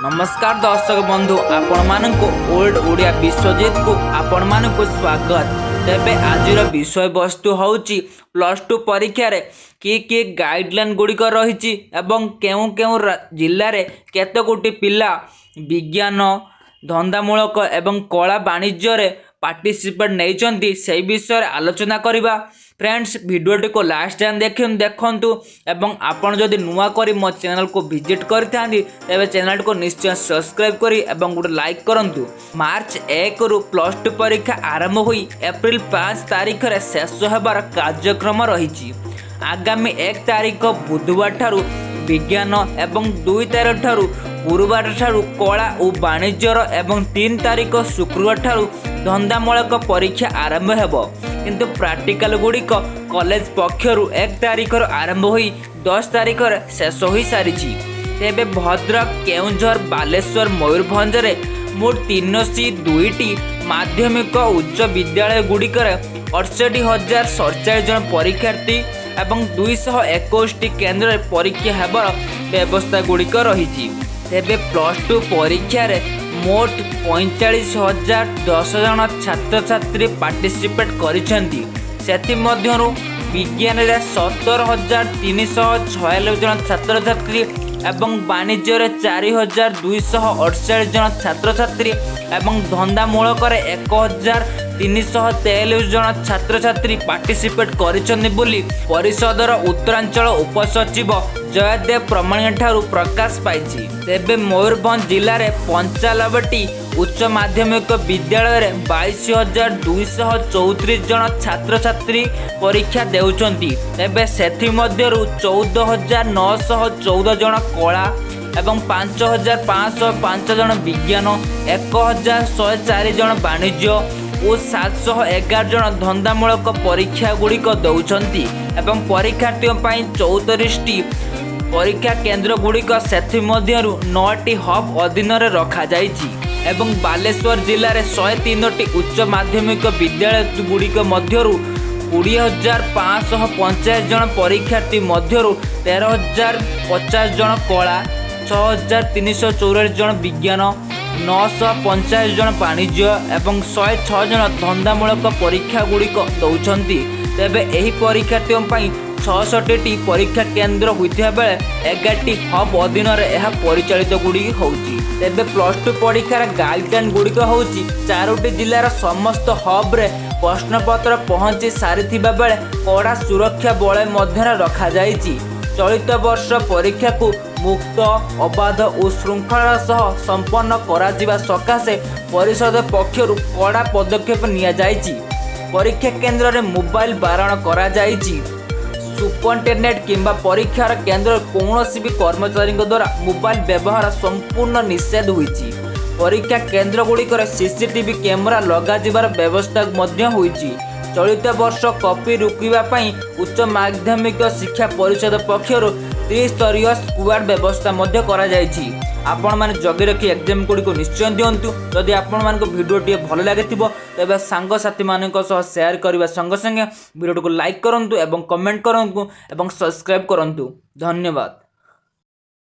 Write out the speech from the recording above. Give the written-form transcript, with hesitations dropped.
ନମସ୍କାର ଦର୍ଶକ ବନ୍ଧୁ, ଆପଣମାନଙ୍କୁ ଓଲ୍ଡ ଓଡ଼ିଆ ବିଶ୍ୱଜିତକୁ ଆପଣମାନଙ୍କୁ ସ୍ୱାଗତ। ତେବେ ଆଜିର ବିଷୟବସ୍ତୁ ହେଉଛି, ପ୍ଲସ୍ ଟୁ ପରୀକ୍ଷାରେ କି କି ଗାଇଡ଼ଲାଇନ୍ ଗୁଡ଼ିକ ରହିଛି ଏବଂ କେଉଁ କେଉଁ ଜିଲ୍ଲାରେ କେତେ ଗୋଟି ପିଲା ବିଜ୍ଞାନ, ଧନ୍ଦାମୂଳକ ଏବଂ କଳା, ବାଣିଜ୍ୟରେ ପାର୍ଟିସିପେଟ୍ ନେଇଛନ୍ତି, ସେଇ ବିଷୟରେ ଆଲୋଚନା କରିବା। ଫ୍ରେଣ୍ଡସ୍, ଭିଡ଼ିଓଟିକୁ ଲାଷ୍ଟ ଯାଏଁ ଦେଖନ୍ତୁ ଏବଂ ଆପଣ ଯଦି ନୂଆ କରି ମୋ ଚ୍ୟାନେଲକୁ ଭିଜିଟ୍ କରିଥାନ୍ତି, ତେବେ ଚ୍ୟାନେଲଟିକୁ ନିଶ୍ଚୟ ସବସ୍କ୍ରାଇବ୍ କରି ଏବଂ ଗୋଟେ ଲାଇକ୍ କରନ୍ତୁ। ମାର୍ଚ୍ଚ 1ରୁ ପ୍ଲସ୍ ଟୁ ପରୀକ୍ଷା ଆରମ୍ଭ ହୋଇ ଏପ୍ରିଲ 5 ତାରିଖରେ ଶେଷ ହେବାର କାର୍ଯ୍ୟକ୍ରମ ରହିଛି। ଆଗାମୀ 1 ତାରିଖ ବୁଧବାର ଠାରୁ ବିଜ୍ଞାନ ଏବଂ 2 ତାରିଖ ଠାରୁ ଗୁରୁବାର ଠାରୁ କଳା ଓ ବାଣିଜ୍ୟର ଏବଂ 3 ତାରିଖ ଶୁକ୍ରବାର ଠାରୁ ଧନ୍ଦାମୂଳକ ପରୀକ୍ଷା ଆରମ୍ଭ ହେବ। କିନ୍ତୁ ପ୍ରାକ୍ଟିକାଲ ଗୁଡ଼ିକ କଲେଜ ପକ୍ଷରୁ 1 ତାରିଖରୁ ଆରମ୍ଭ ହୋଇ 10 ତାରିଖରେ ଶେଷ ହୋଇସାରିଛି। ତେବେ ଭଦ୍ରକ, କେଉଁଝର, ବାଲେଶ୍ୱର, ମୟୂରଭଞ୍ଜରେ ମୋଟ 302ଟି ମାଧ୍ୟମିକ ଉଚ୍ଚ ବିଦ୍ୟାଳୟ ଗୁଡ଼ିକରେ 68,047 ଜଣ ପରୀକ୍ଷାର୍ଥୀ ଏବଂ 221ଟି କେନ୍ଦ୍ରରେ ପରୀକ୍ଷା ହେବାର ବ୍ୟବସ୍ଥା ଗୁଡ଼ିକ ରହିଛି। ତେବେ ପ୍ଲସ୍ ଟୁ ପରୀକ୍ଷାରେ ମୋଟ 45,010 ଜଣ ଛାତ୍ରଛାତ୍ରୀ ପାର୍ଟିସିପେଟ୍ କରିଛନ୍ତି। ସେଥିମଧ୍ୟରୁ ବିଜ୍ଞାନରେ 17,396 ଜଣ ଛାତ୍ରଛାତ୍ରୀ ଏବଂ ବାଣିଜ୍ୟରେ 4248 ଜଣ ଛାତ୍ରଛାତ୍ରୀ ଏବଂ ଧନ୍ଦାମୂଳକରେ 1343 ଜଣ ଛାତ୍ରଛାତ୍ରୀ ପାର୍ଟିସିପେଟ୍ କରିଛନ୍ତି ବୋଲି ପରିଷଦର ଉତ୍ତରାଞ୍ଚଳ ଉପସଚିବ ଜୟଦେବ ପ୍ରମାଣିକ ଠାରୁ ପ୍ରକାଶ ପାଇଛି। ତେବେ ମୟୂରଭଞ୍ଜ ଜିଲ୍ଲାରେ 95ଟି ଉଚ୍ଚ ମାଧ୍ୟମିକ ବିଦ୍ୟାଳୟରେ 22,234 ଜଣ ଛାତ୍ରଛାତ୍ରୀ ପରୀକ୍ଷା ଦେଉଛନ୍ତି। ତେବେ ସେଥିମଧ୍ୟରୁ 14,914 ଜଣ କଳା ଏବଂ 5505 ଜଣ ବିଜ୍ଞାନ, 1104 ଜଣ ବାଣିଜ୍ୟ ଓ 711 ଜଣ ଧନ୍ଦାମୂଳକ ପରୀକ୍ଷା ଗୁଡ଼ିକ ଦେଉଛନ୍ତି ଏବଂ ପରୀକ୍ଷାର୍ଥୀଙ୍କ ପାଇଁ 74ଟି ପରୀକ୍ଷା କେନ୍ଦ୍ର ଗୁଡ଼ିକ, ସେଥିମଧ୍ୟରୁ ନଅଟି ହବ୍ ଅଧୀନରେ ରଖାଯାଇଛି। ଏବଂ ବାଲେଶ୍ୱର ଜିଲ୍ଲାରେ 103ଟି ଉଚ୍ଚ ମାଧ୍ୟମିକ ବିଦ୍ୟାଳୟ ଗୁଡ଼ିକ ମଧ୍ୟରୁ 20,585 ଜଣ ପରୀକ୍ଷାର୍ଥୀ ମଧ୍ୟରୁ 13,050 ଜଣ କଳା, 6344 ଜଣ ବିଜ୍ଞାନ, 945 ଜଣ ବାଣିଜ୍ୟ ଏବଂ 106 ଜଣ ଧନ୍ଦାମୂଳକ ପରୀକ୍ଷା ଗୁଡ଼ିକ ଦେଉଛନ୍ତି। ତେବେ ଏହି ପରୀକ୍ଷାର୍ଥୀଙ୍କ ପାଇଁ 66ଟି ପରୀକ୍ଷା କେନ୍ଦ୍ର ହୋଇଥିବା ବେଳେ 11ଟି ହବ୍ ଅଧୀନରେ ଏହା ପରିଚାଳିତ ଗୁଡ଼ିକ ହେଉଛି। ତେବେ ପ୍ଲସ୍ ଟୁ ପରୀକ୍ଷାର ଗାଇଡ଼ଲାଇନ୍ ଗୁଡ଼ିକ ହେଉଛି, ଚାରୋଟି ଜିଲ୍ଲାର ସମସ୍ତ ହବ୍ରେ ପ୍ରଶ୍ନପତ୍ର ପହଞ୍ଚି ସାରିଥିବା ବେଳେ କଡ଼ା ସୁରକ୍ଷା ବଳୟ ମଧ୍ୟରେ ରଖାଯାଇଛି। ଚଳିତ ବର୍ଷ ପରୀକ୍ଷାକୁ ମୁକ୍ତ, ଅବାଧ ଓ ଶୃଙ୍ଖଳାର ସହ ସମ୍ପନ୍ନ କରାଯିବା ସକାଶେ ପରିଷଦ ପକ୍ଷରୁ କଡ଼ା ପଦକ୍ଷେପ ନିଆଯାଇଛି। ପରୀକ୍ଷା କେନ୍ଦ୍ରରେ ମୋବାଇଲ ବାରଣ କରାଯାଇଛି। ସୁପରିଟେଣ୍ଡେଣ୍ଟ କିମ୍ବା ପରୀକ୍ଷାର କେନ୍ଦ୍ରରେ କୌଣସି ବି କର୍ମଚାରୀଙ୍କ ଦ୍ୱାରା ମୋବାଇଲ ବ୍ୟବହାର ସମ୍ପୂର୍ଣ୍ଣ ନିଷେଧ ହୋଇଛି। ପରୀକ୍ଷା କେନ୍ଦ୍ରଗୁଡ଼ିକରେ ସିସିଟିଭି କ୍ୟାମେରା ଲଗାଯିବାର ବ୍ୟବସ୍ଥା ମଧ୍ୟ ହୋଇଛି। ଚଳିତ ବର୍ଷ କପି ରୋକିବା ପାଇଁ ଉଚ୍ଚ ମାଧ୍ୟମିକ ଶିକ୍ଷା ପରିଷଦ ପକ୍ଷରୁ ତ୍ରିସ୍ତରୀୟ ସ୍କ୍ୱାଡ୍ ବ୍ୟବସ୍ଥା ମଧ୍ୟ କରାଯାଇଛି। ଆପଣମାନେ ଜଗି ରଖି ଏକ୍ଜାମ୍ ଗୁଡ଼ିକୁ ନିଶ୍ଚୟ ଦିଅନ୍ତୁ। ଯଦି ଆପଣମାନଙ୍କୁ ଭିଡ଼ିଓଟିଏ ଭଲ ଲାଗିଥିବ, ତେବେ ସାଙ୍ଗସାଥିମାନଙ୍କ ସହ ସେୟାର କରିବା ସଙ୍ଗେ ସଙ୍ଗେ ଭିଡ଼ିଓଟିକୁ ଲାଇକ୍ କରନ୍ତୁ ଏବଂ କମେଣ୍ଟ କରନ୍ତୁ ଏବଂ ସବସ୍କ୍ରାଇବ୍ କରନ୍ତୁ। ଧନ୍ୟବାଦ।